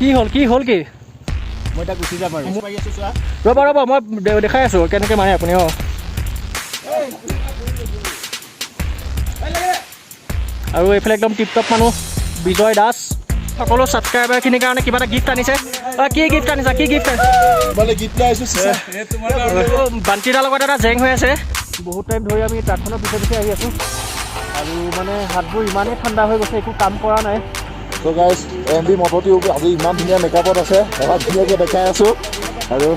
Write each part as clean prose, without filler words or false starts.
কি হ'ল কি হ'ল কি? মই এটা গুচি যাম আৰু। ৰ'বা ৰ'বা, মই দেখাই আছোঁ কেনেকৈ মাৰে আপুনি। অঁ, আৰু এইফালে একদম টিপটপ মানুহ বিজয় দাস। সকলো ছাবস্ক্ৰাইবাৰখিনিৰ কাৰণে কিবা এটা গিফ্ট আনিছে। কি গিফ্ট আনিছা? কি গিফ্ট? বান্তিদাৰ লগত এটা জেং হৈ আছে। বহুত টাইম ধৰি আমি ট্ৰাকখনৰ পিছে পিছে আহি আছোঁ আৰু মানে হাতবোৰ ইমানেই ঠাণ্ডা হৈ গৈছে, একো কাম কৰা নাই। ত' guys, M B motor tube আজি ইমান ধুনীয়া মেকআপত আছে, এবাৰ ধুনীয়াকৈ দেখাই আছোঁ। আৰু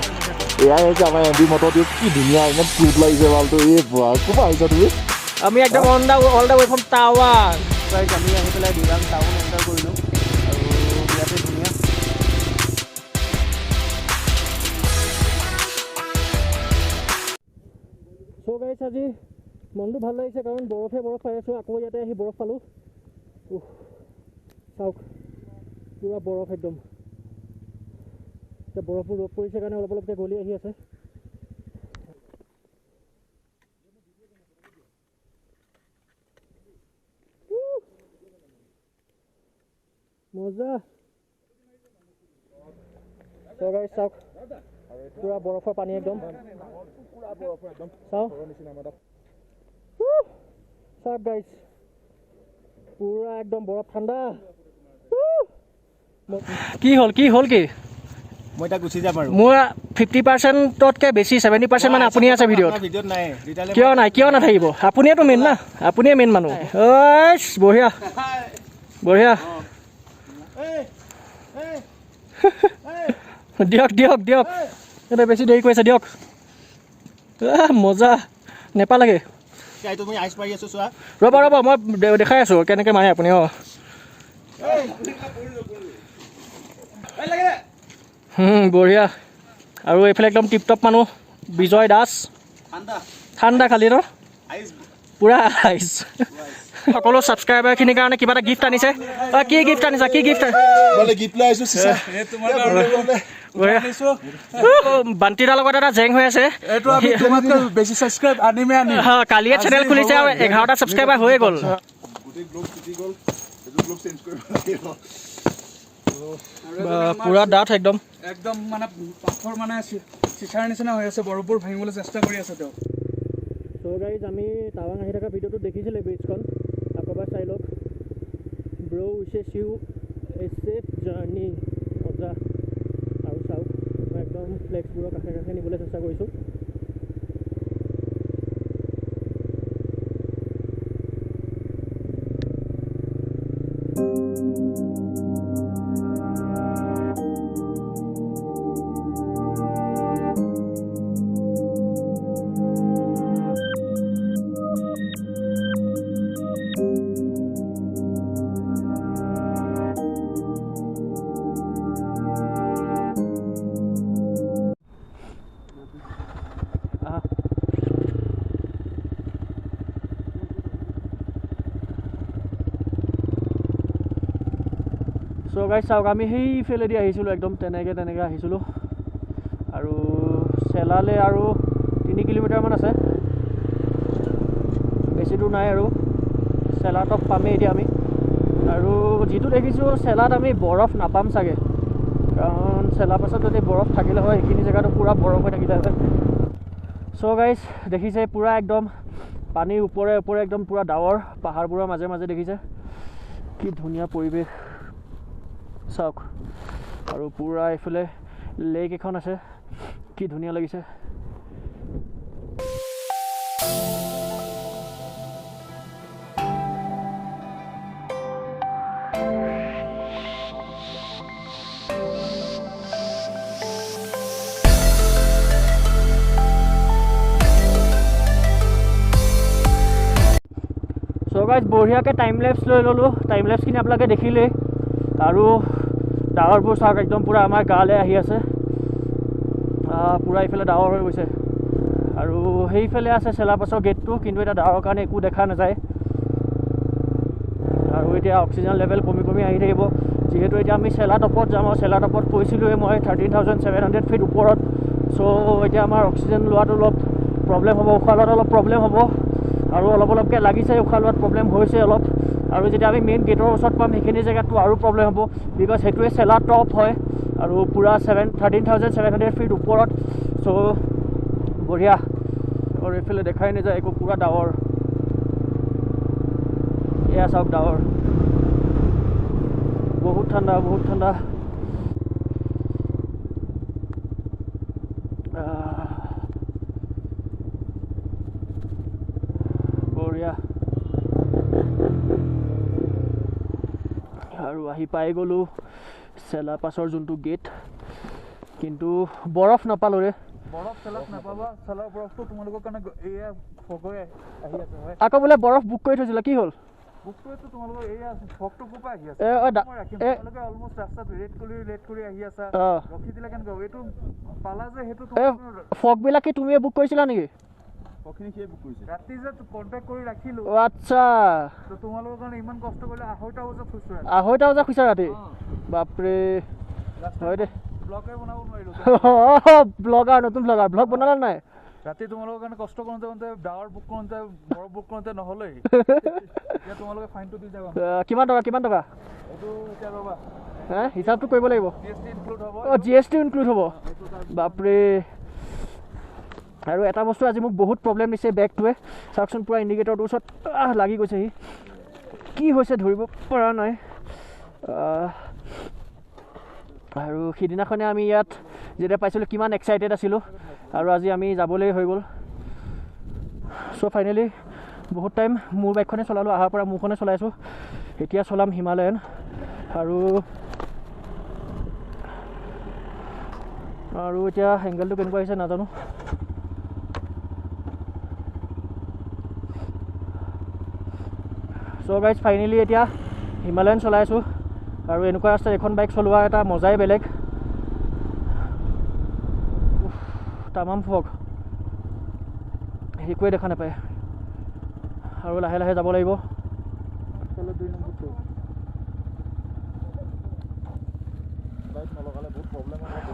এয়াই হৈছে আমাৰ এম বি মটৰ টিউব। কি ধুনীয়া, ইমান কিউট লাগিছে মালটো। এই ক'ৰপৰা আহিছা তুমি? আমি একদম on the all the way from Tawang. Guys, আমি আহি পেলাই দিৰাং টাউন এণ্টাৰ কৰিলোঁ আৰু ইয়াতে ধুনীয়া। চ' গাইজ, আজি মনটো ভাল লাগিছে কাৰণ বৰফে বৰফ পাই আছোঁ। আকৌ ইয়াতে আহি বৰফ পালোঁ। চাওক, পূৰা বৰফ একদম। এতিয়া বৰফবোৰ ৰ'দ পৰিছে কাৰণে অলপ অলপকৈ গলি আহি আছে। মজা। চ' গাইজ চাওক, পূৰা বৰফৰ পানী একদম। চাওক চাওক গাইজ, পূৰা একদম বৰফ ঠাণ্ডা। কি হ'ল কি হ'ল কি? মই এটা গুচি যাম আৰু। মোৰ 50%তকৈ বেছি, 70% মানে আপুনি আছে ভিডিঅ'ত। কিয় নাই, কিয় নাথাকিব? আপুনিয়েতো মেইন না, আপুনিয়ে মেইন মানুহ। ঐ বঢ়িয়া বঢ়িয়া, দিয়ক দিয়ক দিয়ক, এতিয়া বেছি দেৰি কৰিছে, দিয়ক। মজা, নেপালাগে। ৰ'বা ৰ'বা, মই দেখাই আছোঁ কেনেকৈ মাৰে আপুনি। অঁ, বঢ়িয়া। আৰু এইফালে একদম টিপটপ মানুহ বিজয় দাস। ঠাণ্ডা খালি ন, পূৰা আইচ। সকলো ছাবস্ক্ৰাইবাৰখিনিৰ কাৰণে কিবা এটা গিফ্ট আনিছে। কি গিফ্ট আনিছা? কি গিফ্ট? বান্তিদাৰ লগত এটা জেং হৈ আছে। কালিয়ে চেনেল খুলিছে আৰু 11টা ছাবস্ক্ৰাইবাৰ হৈয়ে গ'ল। পূৰা ডাঠ একদম, একদম মানে পাথৰ, মানে চিচাৰ নিচিনা হৈ আছে। বৰফবোৰ ভাঙিবলৈ চেষ্টা কৰি আছে তেওঁ। চ' গাইজ, আমি টাৱাং আহি থকা ভিডিঅ'টোত দেখিছিলে ব্ৰিজখন, আকৌ এবাৰ চাই লওক। Bro wishes you a safe journey. মজা। আৰু চাওক, মই একদম ফ্লেক্সবোৰৰ কাষে কাষে নিবলৈ চেষ্টা কৰিছোঁ। চ' গাইজ চাওক, আমি সেইফালেদি আহিছিলোঁ, একদম তেনেকৈ তেনেকৈ আহিছিলোঁ। আৰু চেলালে আৰু 3 কিলোমিটাৰমান আছে, বেছি দূৰ নাই। আৰু চেলা টপ পামেই এতিয়া আমি। আৰু যিটো দেখিছোঁ, চেলাত আমি বৰফ নাপাম চাগে, কাৰণ চেলা পাছত যদি বৰফ থাকিলে হয়, এইখিনি জেগাটো পূৰা বৰফ হৈ থাকিলে হয়। চ' গাইজ দেখিছে, পূৰা একদম পানীৰ ওপৰে ওপৰে একদম পূৰা ডাৱৰ, পাহাৰবোৰৰ মাজে মাজে দেখিছে কি ধুনীয়া পৰিৱেশ। চাওক, আৰু পূৰা এইফালে লেক এখন আছে, কি ধুনীয়া লাগিছে। চ' গাইজ, বঢ়িয়াকৈ টাইম লেপছ লৈ ল'লোঁ। টাইম লেপছখিনি আপোনালোকে দেখিলেই। আৰু ডাৱৰবোৰ চাওক, একদম পূৰা আমাৰ গালৈ আহি আছে। পূৰা এইফালে ডাৱৰ হৈ গৈছে। আৰু সেইফালে আছে চেলাপাছৰ গেটটো, কিন্তু এতিয়া ডাৱৰৰ কাৰণে একো দেখা নাযায়। আৰু এতিয়া অক্সিজেন লেভেল কমি কমি আহি থাকিব, যিহেতু এতিয়া আমি চেলা টপত যাম। আৰু চেলা টপত কৈছিলোঁৱে মই 13,700 ফিট ওপৰত। চ' এতিয়া আমাৰ অক্সিজেন লোৱাটো অলপ প্ৰব্লেম হ'ব, উশাহ লোৱাটো অলপ প্ৰব্লেম হ'ব। আৰু অলপ অলপকৈ লাগিছে, উশাহ লোৱাত প্ৰব্লেম হৈছে অলপ। আৰু যেতিয়া আমি মেইন গেটৰ ওচৰত পাম সেইখিনি জেগাততো আৰু প্ৰব্লেম হ'ব, because সেইটোৱে চেলা টপ হয় আৰু পূৰা 13,700 ফিট ওপৰত। চ' বঢ়িয়া। আৰু এইফালে দেখাই নাযায় একো, পূৰা ডাৱৰ। এয়া চাওক ডাৱৰ, বহুত ঠাণ্ডা, বহুত ঠাণ্ডা। বঢ়িয়া। আৰু আহি পাই গ'লোঁ চেলা পাছৰ যোনটো গেট, কিন্তু বৰফ নাপালোঁ ৰে। বৰফ চেলাত নাপাবা, চেলাৰ বৰফটো তোমালোকৰ কাৰণে এয়া ফগৈ আহি আছে হয়। আকৌ বোলে বৰফ বুক কৰি থৈছিলা, কি হ'ল? বুক কৰিতো তোমালোকৰ এয়া ফগটো ক'ৰ পৰা আহি আছে? মই ৰাখিম। তোমালোকে অলমষ্ট ৰাস্তাত ৰেড কৰি আহি আছা, ৰখি দিলে কেনেকুৱা হ'ব? এইটো পালা যে সেইটো ফগবিলাক কি তুমিয়ে বুক কৰিছিলা নেকি? ৰাতি যে কণ্টেক্ট কৰি ৰাখিলোঁ। আচ্ছা, তোমালোকৰ কাৰণে ইমান কষ্ট কৰিলে। 2:30 বজাত শুইছোঁ। 2:30 বজাত শুইছা ৰাতি? বাপৰে, হয় দে। ব্লগে বনাব নোৱাৰিলোঁ। ব্লগাৰ, নতুন ব্লগাৰ, ব্লগ বনালা নাই? ৰাতি তোমালোকৰ কাৰণে কষ্ট কৰোঁতে কৰোঁতে, ডাৱৰ বুক কৰোঁতে, বৰফ বুক কৰোঁতে নহ'লেই। এতিয়া তোমালোকে ফাইনটো দি যাবা। কিমান টকা, কিমান টকা? এইটো এতিয়া ৰ'বা, হে হিচাপটো কৰিব লাগিব। জি এছ টি ইনক্লুড হ'ব। অঁ, জি এছ টি ইনক্লুড হ'ব। বাপৰে। আৰু এটা বস্তু আজি মোক বহুত প্ৰব্লেম দিছে বেগটোৱে। চাওকচোন, পূৰা ইণ্ডিকেটৰটোৰ ওচৰত লাগি গৈছেহি। কি হৈছে ধৰিব পৰা নাই। আৰু সিদিনাখনে আমি ইয়াত যেতিয়া পাইছিলোঁ কিমান এক্সাইটেড আছিলোঁ, আৰু আজি আমি যাবলৈ হৈ গ'ল। চ' ফাইনেলি বহুত টাইম মোৰ বাইকখনে চলালোঁ, অহাৰ পৰা মোৰখনে চলাইছোঁ। এতিয়া চলাম হিমালয়ান। আৰু আৰু এতিয়া এংগেলটো কেনেকুৱা আহিছে নাজানো। চ' গাইজ, ফাইনেলি এতিয়া হিমালয়ান চলাই আছোঁ। আৰু এনেকুৱা ৰাস্তাত এখন বাইক চলোৱা এটা মজাই বেলেগ। তামাম ফগ, একোৱে দেখা নাপায়। আৰু লাহে লাহে যাব লাগিব।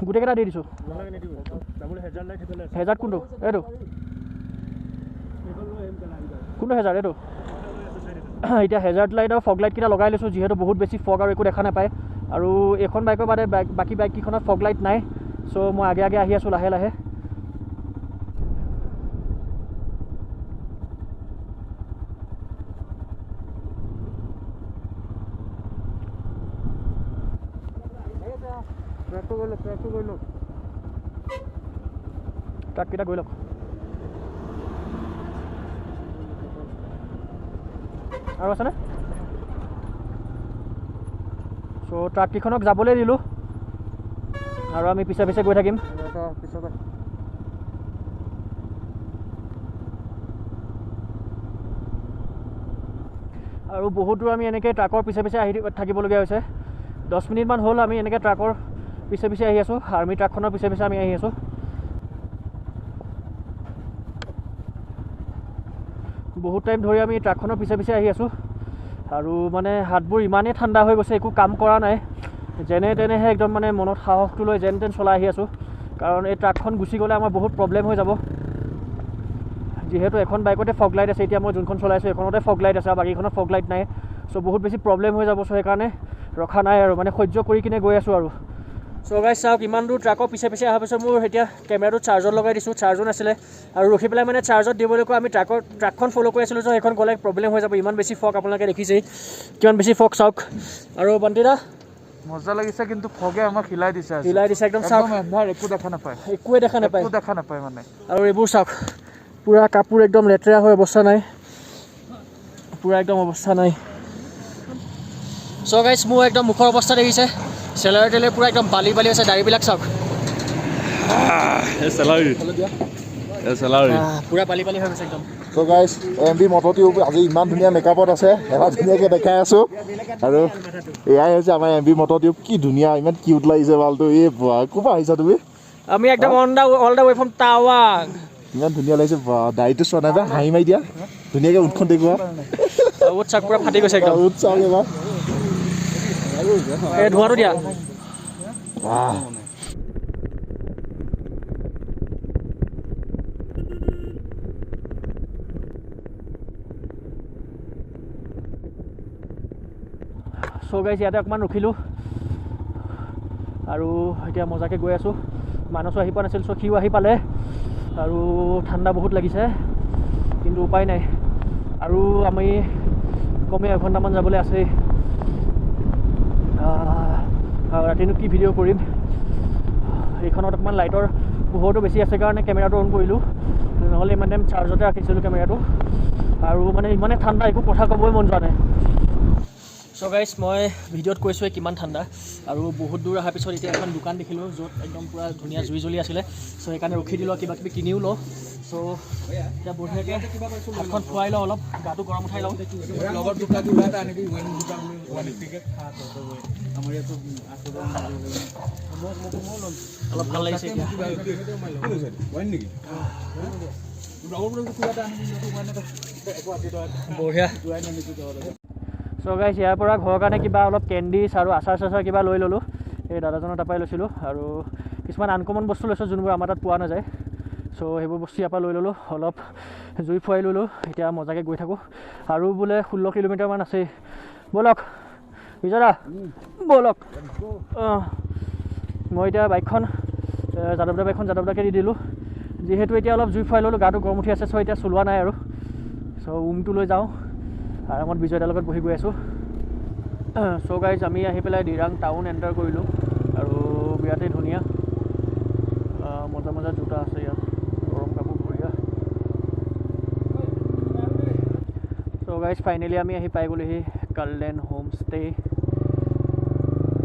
গোটেইকেইটা দি দিছোঁ। হেজাৰত কোনটো? এইটো কোনটো হেজাৰ? এইটো। এতিয়া হেজাৰ্ট লাইট আৰু ফগ লাইটকেইটা লগাই লৈছোঁ, যিহেতু বহুত বেছি ফগ আৰু একো দেখা নাপায়। আৰু এইখন বাইকৰ বাদে বাকী বাইককেইখনত ফগ লাইট নাই। চ' মই আগে আগে আহি আছোঁ লাহে লাহে। ট্ৰাককেইটা গৈ লওক। আৰু আছেনে? চ' ট্ৰাককেইখনক যাবলৈ দিলোঁ আৰু আমি পিছে পিছে গৈ থাকিম। আৰু বহুত দূৰ আমি এনেকৈ ট্ৰাকৰ পিছে পিছে আহি থাকিবলগীয়া হৈছে। 10 মিনিটমান হ'ল আমি এনেকৈ ট্ৰাকৰ পিছে পিছে আহি আছোঁ, আৰ্মি ট্ৰাকখনৰ পিছে পিছে আমি আহি আছোঁ। বহুত টাইম ধৰি আমি ট্ৰাকখনৰ পিছে পিছে আহি আছোঁ। আৰু মানে হাতবোৰ ইমানেই ঠাণ্ডা হৈ গৈছে, একো কাম কৰা নাই। যেনে তেনেহে একদম মানে মনত সাহসটো লৈ যেন তেন চলাই আহি আছোঁ, কাৰণ এই ট্ৰাকখন গুচি গ'লে আমাৰ বহুত প্ৰব্লেম হৈ যাব। যিহেতু এখন বাইকতে ফগ লাইট আছে, এতিয়া মই যোনখন চলাইছোঁ এইখনতে ফগ লাইট আছে আৰু বাকীখনত ফগ লাইট নাই। চ' বহুত বেছি প্ৰব্লেম হৈ যাব। চ' সেইকাৰণে ৰখা নাই আৰু, মানে সহ্য কৰি কিনে গৈ আছোঁ আৰু। চ' গাইজ চাওক, ইমান দূৰ ট্ৰাকৰ পিছে পিছে অহাৰ পিছত মোৰ এতিয়া কেমেৰাটো চাৰ্জত লগাই দিছোঁ, চাৰ্জো নাছিলে। আৰু ৰখি পেলাই মানে চাৰ্জত দিবলৈকো আমি ট্ৰাকখন ফ'ল' কৰি আছিলোঁ। চ' সেইখন গ'লে প্ৰব্লেম হৈ যাব, ইমান বেছি ফগ আপোনালোকে দেখিছেই কিমান বেছি ফগ চাওক। আৰু বন্তিদা মজা লাগিছে, কিন্তু ফগে আমাক হিলাই দিছে, হিলাই দিছে একদম। চাওক, একো দেখা নাপায়, একোৱে দেখা নাপায়, একো দেখা নাপায় মানে। আৰু এইবোৰ চাওক, পূৰা কাপোৰ একদম লেতেৰা হৈ অৱস্থা নাই, পূৰা একদম অৱস্থা নাই। চ' গাইজ, মোৰ একদম মুখৰ অৱস্থা দেখিছে, চেলাৰী তেলে পূৰা একদম বালি বালি হৈছে। দাড়িবিলাক চাওক, পূৰা বালি বালি হৈ গৈছে একদম। So' guys, M B motor tube আজি ইমান ধুনীয়া মেকআপত আছে, এবাৰ ধুনীয়াকৈ দেখাই আছোঁ। আৰু এয়াই হৈছে আমাৰ এম বি মটৰ টিউব। কি ধুনীয়া, ইমান কিউট লাগিছে মালটো। এই ক'ৰ পৰা আহিছা তুমি? আমি একদম all the way from Tawang. ইমান ধুনীয়া লাগিছে, দাড়িটো চোৱা নাই বা, হাঁহি মাৰি দিয়া ধুনীয়াকৈ, উঠখন দেখুওৱা। উঠ চাওক, পূৰা ফাটি গৈছে একদম। উঠ চাওক এবাৰ। এই ধোঁৱাটো দিয়া। চ' গাইজ, ইয়াতে অকণমান ৰখিলোঁ আৰু এতিয়া মজাকৈ গৈ আছোঁ। মানসো আহি পোৱা নাছিল, চ' সিও আহি পালে। আৰু ঠাণ্ডা বহুত লাগিছে, কিন্তু উপায় নাই। আৰু আমি কমেও এঘণ্টামান যাবলৈ আছেই। ৰাতিনো কি ভিডিঅ' কৰিম? এইখনত অকণমান লাইটৰ পোহৰটো বেছি আছে কাৰণে কেমেৰাটো অন কৰিলোঁ, নহ'লে ইমান টাইম চাৰ্জতে ৰাখিছিলোঁ কেমেৰাটো। আৰু মানে ইমানে ঠাণ্ডা, একো কথা ক'বই মন যোৱা নাই। চ' গাইজ, মই ভিডিঅ'ত কৈছোঁৱে কিমান ঠাণ্ডা। আৰু বহুত দূৰ অহাৰ পিছত এতিয়া এখন দোকান দেখিলোঁ, য'ত একদম পূৰা ধুনীয়া জুই জ্বলি আছিলে। চ' সেইকাৰণে ৰখি দিলোঁ, কিবা কিবি কিনিও লওঁ। চ' এতিয়া বঢ়িয়াকৈ হাতখন ফুৱাই লওঁ, অলপ গাটো গৰম উঠাই লওঁ। লগত দুটা কিবা এটা আনিবি, ৱাইন দুটা বুলি, 180কে। আমাৰ ইয়াতো 800 টকা। অলপ ভাল লাগিছে এতিয়া। ৱাইন নেকি? লগৰ কিবা এটা আনিবি, ৱাইন এটা 180 টকা। বঢ়িয়া। ৱাইন আনিছোঁ তহঁতে। চ' গাইজ, ইয়াৰ পৰা ঘৰৰ কাৰণে কিবা অলপ কেণ্ডিজ আৰু আচাৰ চাচাৰ কিবা লৈ ল'লোঁ। এই দাদাজনৰ তাৰপৰাই লৈছিলোঁ। আৰু কিছুমান আনকমন বস্তু লৈছোঁ, যোনবোৰ আমাৰ তাত পোৱা নাযায়। চ' সেইবোৰ বস্তু ইয়াৰ পৰা লৈ ল'লোঁ, অলপ জুই ফুৱাই ল'লোঁ। এতিয়া মজাকৈ গৈ থাকোঁ। আৰু বোলে 16 কিলোমিটাৰমান আছেই। ব'লক বিজয়, ব'লক। অঁ, মই এতিয়া বাইকখন যাদৱদা, বাইকখন যাদৱদাকে দি দিলোঁ, যিহেতু এতিয়া অলপ জুই ফুৱাই ল'লোঁ, গাটো গৰম উঠি আছে। চ' এতিয়া চলোৱা নাই আৰু। চ' উমটো লৈ যাওঁ, আৰামত বিজয়দাৰ লগত বহি গৈ আছোঁ। চ' গাইজ, আমি আহি পেলাই দিৰাং টাউন এণ্টাৰ কৰিলোঁ আৰু বিৰাটেই ধুনীয়া, মজা মজা জোতা আছে ইয়াত, গৰম কাপোৰ বঢ়িয়া। চ' গাইজ, ফাইনেলি আমি আহি পাই গ'লোহি কালডেন হোমষ্টে।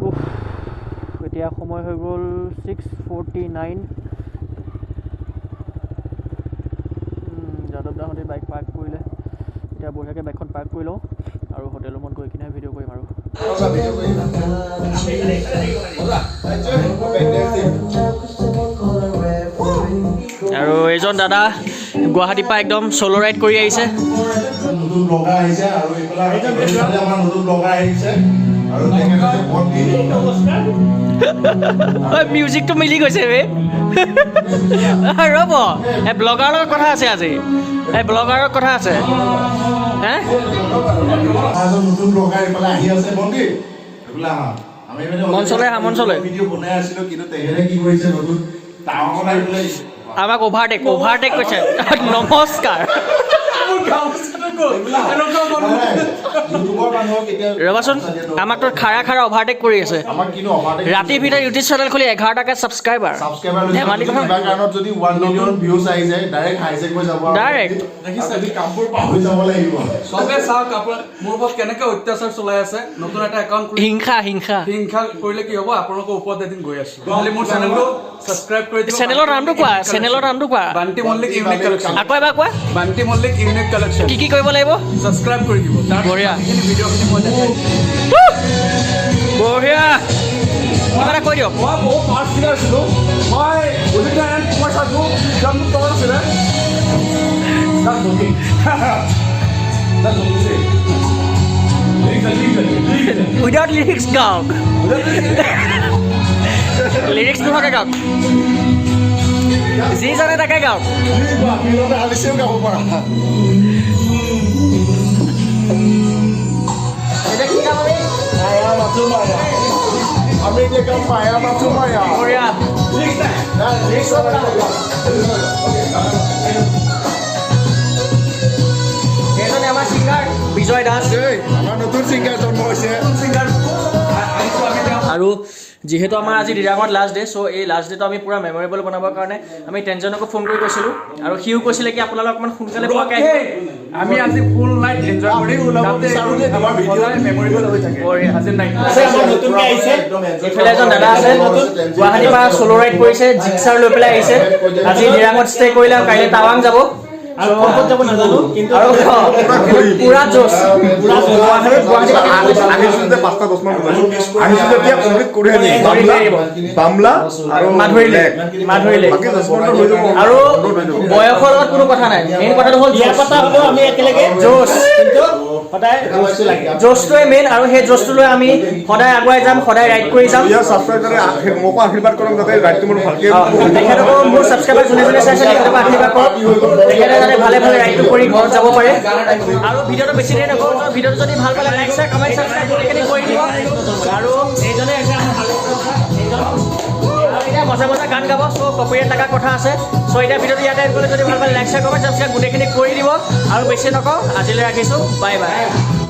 উফ, এতিয়া সময় হৈ গ'ল 6:49। যাদৱ দাহঁতে বাইক পাৰ্ক কৰিলে। এতিয়া বঢ়িয়াকৈ বাইকখন পাৰ্ক কৰি লওঁ আৰু হোটেল ৰুমত গৈ কিনে ভিডিঅ' কৰিম। আৰু আৰু এইজন দাদা গুৱাহাটীৰ পৰা একদম চ'ল' ৰাইড কৰি আহিছে। নতুন ব্লগাৰ আহিছে আৰু এইফালে এইফালে আমাৰ নতুন ব্লগাৰ আহিছে আৰু তেখেত হৈছে বন্তি। ঐ, মিউজিকটো মিলি গৈছে বে। ৰ'ব, এই ব্লগাৰৰ লগত কথা আছে আজি, এই ব্লগাৰৰ কথা আছে হে। এজন নতুন ব্লগাৰ এইফালে আহি আছে, বন্তি, এইফালে আহা। আমি মানে মঞ্চলৈ আহা, মঞ্চলৈ। ভিডিঅ' বনাই আছিলো, কিন্তু তেখেতে কি কৰিছে, নতুন টাউনত আহি পেলাই আমাক অভাৰটেক অভাৰটেক কৰিছে। নমস্কাৰ। ইউটিউবৰ মানুহক এতিয়া ৰ'বাচোন, আমাকতো খাৰা খাৰা অভাৰটেক কৰি আছে। আমাক কিনো অভাৰটেক? ৰাতিৰ ভিতৰত ইউটিউব চেনেল খুলি 11টাকে ছাবস্ক্ৰাইবাৰ। ছাবস্ক্ৰাইবাৰ। ধেমালি কথা। কিবা কাৰণত যদি 1 মিলিয়ন ভিউজ আহি যায়, ডাইৰেক্ট হাইজেক হৈ যাব আৰু। Direct. আৰু কামবোৰ পাহৰি যাব লাগিব। চবে চাওক, আপোনাৰ মোৰ ওপৰত কেনেকে অত্যাচাৰ চলাই আছে। নতুন এটা একাউণ্ট খুলি হিংসা, হিংসা। হিংসা কৰিলে কি হ'ব? আপোনালোকৰ ওপৰত এদিন গৈ আছো। খালি মোৰ চেনেলটো ছাবস্ক্ৰাইব কৰি দিব। চেনেলৰ নামটো কোৱা, চেনেলৰ নামটো কোৱা। Bunty Mallick unique collection. আকৌ এবাৰ কোৱা। Bunty Mallick unique collection. কি কি কৰিব লাগিব? ছাবস্ক্ৰাইব কৰি দিব। তাৰ বঢ়িয়া। এইখিনি ভিডিঅ'খিনি মই দেখাই দিম। বঢ়িয়া, কিবা এটা কৈ দিয়ক। মই বহুত ফাৰ্ষ্ট ছিংগাৰ আছিলোঁ। মই উদিত নাৰায়ণ কুমাৰ চাজু যাম তলত আছিলে। That's okay. That's okay. Without lyrics গাওক, লিৰিক্স নোহোৱাকৈ গাওক, যি জানে তাকে গাওক। আলিছেও গাব পাৰা। এতিয়া কি গাম আমি? মায়া মাথো মায়া। আমি এতিয়া গাম মায়া মাথো মায়া। বঢ়িয়া। নাই, lyrics নাই। এইজনে আমাৰ ছিংগাৰ বিজয় দাস। এই, আমাৰ নতুন ছিংগাৰ জন্ম হৈছে। আৰু যিহেতু আমাৰ আজি দিৰাঙত লাষ্ট ডে, চ' এই লাষ্ট ডেটো আমি পূৰা মেমৰেবল বনাবৰ কাৰণে আমি টেনজনকো ফোন কৰি কৈছিলোঁ আৰু সিও কৈছিলে কি আপোনালোক অকণমান সোনকালে পোৱাকৈ আহিব। আমি আজি ফুল নাইট এনজয় আমি কৰিম ওলাব যাতে বিচাৰো যে তোমাৰ ভিডিঅ' সদায় মেমৰেবল হৈ থাকে বঢ়িয়া। আজি নাইট। নতুনকে আহিছে। একদম enjoy। এইফালে এজন দাদা আছে, গুৱাহাটীৰ পৰা চ'ল' ৰাইড কৰিছে, জিক্সাৰ লৈ পেলাই আহিছে। আজি দিৰাঙত ষ্টে কৰিলে আৰু কাইলৈ টাৱাং যাব। আৰু ক'ত ক'ত যাব নাজানো কিন্তু। আৰু পুৰা জোচ। আহিছো যে 5টা 10মান বজাত আহিছো, যেতিয়া কমপ্লিট কৰি আনিম বামলা বামলা আৰু মাধুৰী লেক। মাধুৰী লেক। বাকী 10 মিনিটত হৈ যাব। আৰু হৈ যাব। বয়সৰ লগত কোনো কথা নাই, মেইন কথাটো হ'ল বিয়া জোচ। পতা হ'লেও আমি একেলগে জোচ। কিন্তু সদায় জোচটো লাগে। জোচটোৱে মেইন, আৰু সেই জোচটো লৈ আমি সদায় আগুৱাই যাম, সদায় ৰাইড কৰি যাম। ইয়াৰ ছাবস্ক্ৰাইবাৰে মোকো আশীৰ্বাদ কৰক যাতে ৰাইডটো মোৰ ভালকে তেখেতকো, মোৰ ছাবস্ক্ৰাইবাৰ যোনে যোনে চাইছে, তেখেতকো আশীৰ্বাদ কৰক, তেখেতে যাতে ভালে ভালে ৰাইডটো কৰি ঘৰত যাব পাৰে। আৰু ভিডিঅ'টো বেছি দেৰি নকৰোঁ। তো ভিডিঅ'টো যদি ভাল পালে লাইক, শ্বেয়াৰ, কমেণ্ট, ছাবস্ক্ৰাইব গোটেইখিনি কৰি দিব। আৰু এইজনে হৈছে আমাৰ ভাল, এইজন আৰু এতিয়া মজা মজা গান গাব, চ' কপিৰাইট লগা কথা আছে। চ' এতিয়া ভিডিঅ'টো ইয়াতে এণ্ড কৰিলোঁ। যদি ভাল পালে লাইক, শ্বেয়াৰ, কমেণ্ট, ছাবস্ক্ৰাইব গোটেইখিনি কৰি দিব। আৰু বেছি নকওঁ, আজিলৈ ৰাখিছোঁ, বাই বাই।